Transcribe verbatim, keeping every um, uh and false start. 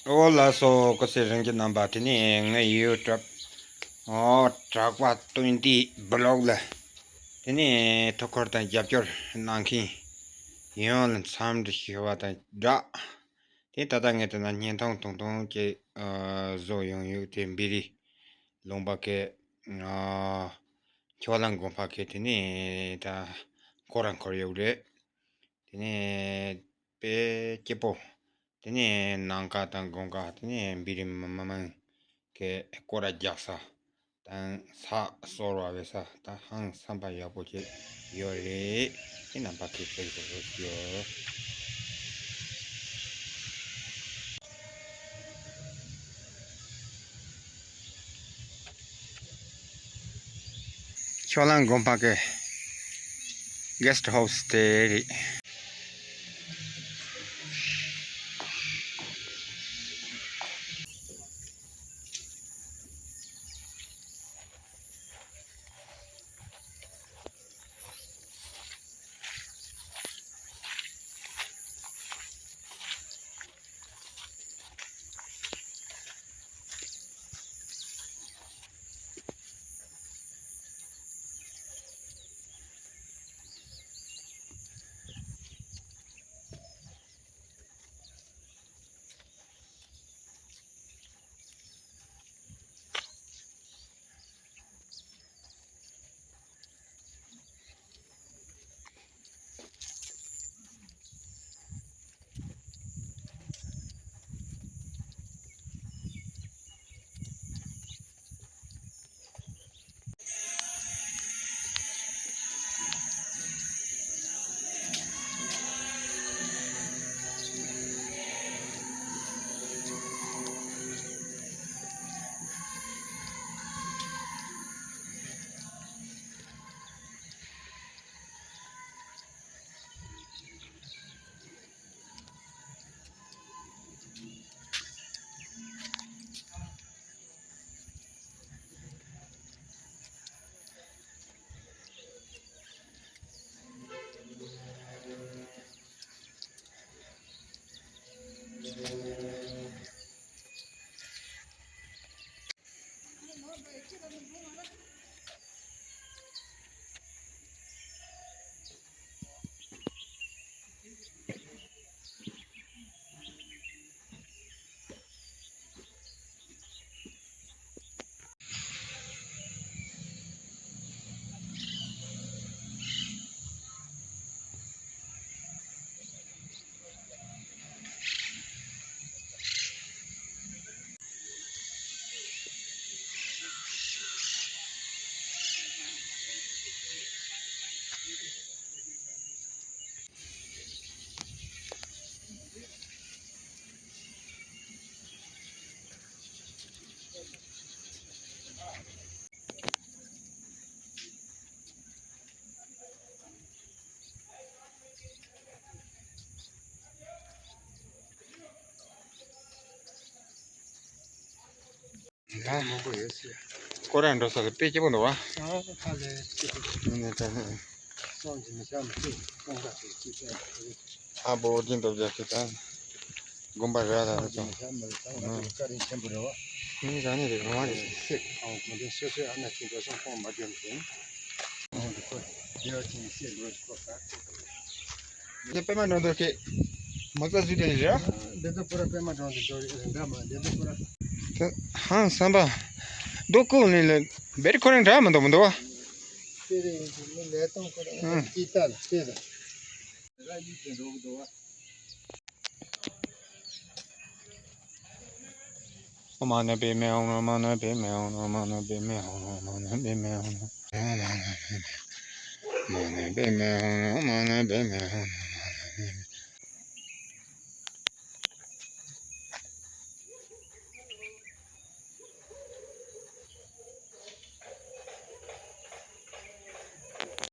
ཨོ་ལགས་སོ། སྐུ་ཚེ་རིང་གི་རྣམ་པ། དེ་ནས་ངའི་ཡུ་ཊུབ་ཨོ་གྲགས་པ་སྟོན་དེའི་བི་ལོག་ལ་དེ་ནས་ཐུགས་ཁུར་དང་རྒྱབ་སྐྱོར་གནང་མཁན་ཡོངས་ལ་འཚམས་འདྲི་ཞུ་བ་དང་སྦྲགས། དེ་ད་ལྟ་ངས་དེ་ན་བརྙན་ཐུང་ཐུང་ཐུང་ཅིག་ཨ་བཟོ་ཡོང་ཡོད། དེ་བི་རི་ལུང་པ་གི་ཨ་ཁྱོ་ལང་དགོན་པ་གི་དེ་ནས་ད་ཁོ་རང་འཁོར་ཡོད་རེད། དེ་ནས་དཔེ་སྐྱིད་པོ། དེ་ནས་ནང་ཁ་དང་དགོན་ཁ། དེ་ནས་བི་རི་མི་མི་མང་གི་སྐོར་ར་རྒྱག་ས་དང་ས་གསོལ་བ་བའི་ས་དང་ཧང་སང་པ་ཡག་པོ་ཅིག་ཡོད་རེད། དེ་རྣམ་པ་ཁྱེད་ཚོས་གཟིགས་རོགས་ཞུ། ཁྱོ་ལང་དགོན་པ་གི་གེ་སི་ཊི་ཧའུ་སི་དེ་རེད། ད་མང་པོ་ཡོད་སྲིད། སྐོར་ར་འགྲོ་ས་དེ་དཔེ་སྐྱིད་པོ་འདུག་བ། ཨ་ཁ་ལས་སྐྱིད་པོ། ནས་ད་ནས། སོང་ཅི་མི་ཤ་མི་ཤེས་སྟོང་ཁ་ཤས་ཅི་ཤེས། ཨ་བོ་ཨོ་རྒྱན་སྟོབས་རྒྱལ་གྱི་ད་དགོན་པ་ར་ལ་སོང་ཅི་རེད་སོང་། མི་ཤ་མི་ཤ་ང་ཚོ་བཀའ་དྲིན་ཆེན་པོ་རེད་བ། ངས་རང་ཉིད་རེད་ངོ་མ་རེད། སྲིད་ཨང་དགོན་སྡེ་སོ་སོའི་ཨ་ན་ཅིག་འགྲོ་སོང་ཁོང་མ་བརྒྱབ་ཟིན། ཨང་དུ་ཁོ་ལེའོ་ཅིག་སྲིད་འགྲོ་ཁོ་ས། འདི་པད་མ་སྒྲོན་དུ་ཁེ། མ་རྩ་བཟོས་དེ་རེད། འདི་ཚོ་པུ་ར་པད་མ་སྒྲོན་དུ་འགྲོ་རེད་འདྲ་མ་འདི་ཚོ་པུ་ར། ཧང་སང་པ། རྡོ་ཀུ་ནི་ལ་བེར་ཁོ་རང་འདྲ་མི་འདུག་མི་འདུག་བ། དེ་རེད་མི་ལས་སྟངས་ཁོ་རང་ཨང་ཅི་ལྟ་ལ་དེ་རེད། ར་ཡིད་དེ་འགྲོ་གི་འདུག་བ། ཨོཾ་མ་ཎི་པདྨེ་ཧཱུྃ། ཨོཾ་མ་ཎི་པདྨེ་ཧཱུྃ། ཨོཾ་མ་ཎི་པདྨེ་ཧཱུྃ། ཨོཾ་མ་ཎི་པདྨེ་ཧཱུྃ། ཨོཾ་མ་ཎི་པདྨེ་ཧཱུྃ། ཨོཾ་མ་ཎི་པདྨེ་ཧཱུྃ། ཨོཾ་མ་ཎི་པདྨེ་ཧཱུྃ།